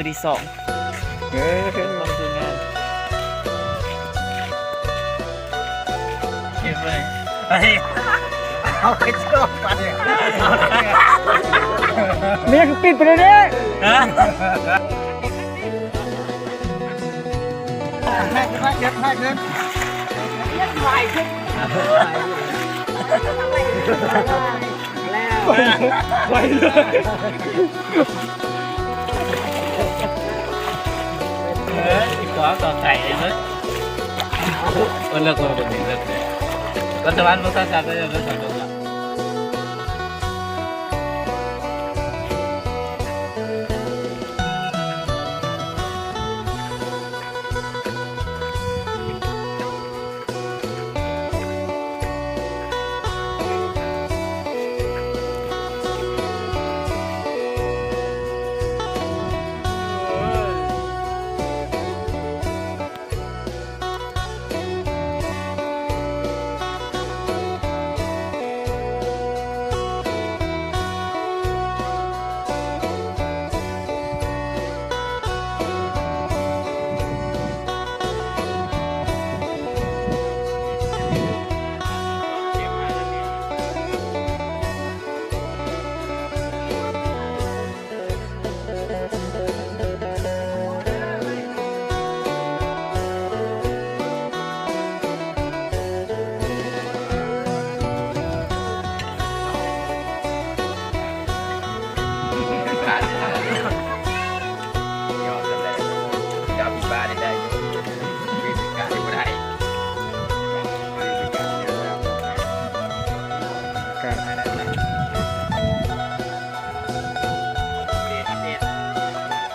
ມື້ທີສອງ ເອີ ເກັບໄວ້ ເອົາໄປຊອກປັນ ເມຍຄືປິດໄປເລີຍເດ້ ຮະ ແພກຂຶ້ນມາ ເກັບແພກຂຶ້ນ ໄປເລີຍ ໄປເລີຍ ເອີ ຊິຂໍເຂົ້າໃຈເລີຍ ເອີ ເລີກ ເລີກ ເລີກ ເລີກ ລັດຖະບານບໍ່ຕ້ອງການ ເລີກ ເລີກ ເລີກ.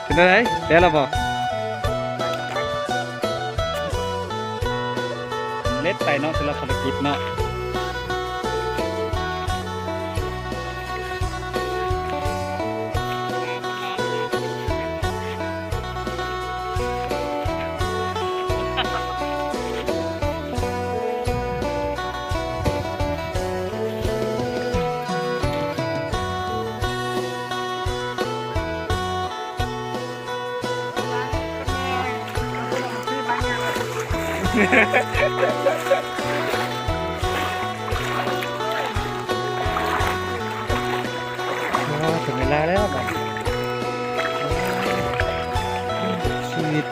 ເປັນຈັ່ງໃດ ແລ້ວລະບໍ່? ສຳເລັດໄປເນາະ ແຕ່ລະພາລະກິດເນາະ. ເຖິງເວລາແລ້ວບັດນີ້ ຊີວິດ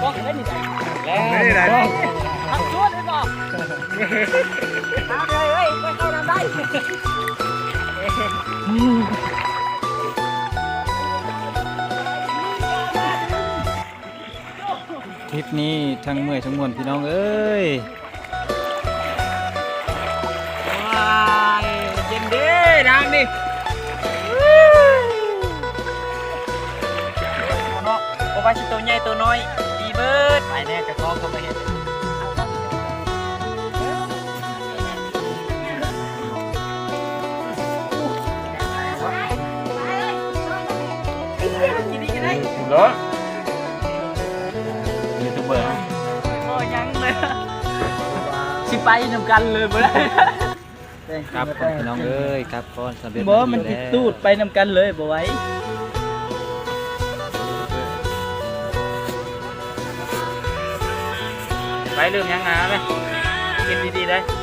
ກ້ອງເລີຍນີ້ໄດ໋ ແລ້ວ ນີ້ໄດ໋ ຄັກສຸດເລີຍບໍ່? ເອົາເດີເອີຍ ໄປເຂົ້ານຳໄດ້. ທຣິບນີ້ທັງເມື່ອຍທັງມ່ວນ ພີ່ນ້ອງເອີຍ. ວ້າຍ ເຢັນເດ້ນ້ຳນີ້ເນາະ ບໍ່ວ່າຊິໂຕໃຫຍ່ໂຕນ້ອຍ ດີເບີດ. ໄປແນ່ ເຈົ້າຂອງກໍບໍ່ເຫັນ. ເນາະ ຢູທູບເບີເຮົາ ບໍ່ຍັງເລີຍ ຊິໄປນຳກັນເລີຍບໍ່ໄດ້. ກັບກ່ອນພີ່ນ້ອງເອີຍ ກັບກ່ອນ ສຳເລັດ ບໍ່ ມັນຊິຕູດໄປນຳກັນເລີຍ ບໍ່ໄຫວ. ໄປເລີ່ມຍັງນາແມ່ ເກັບດີໆເດີ້.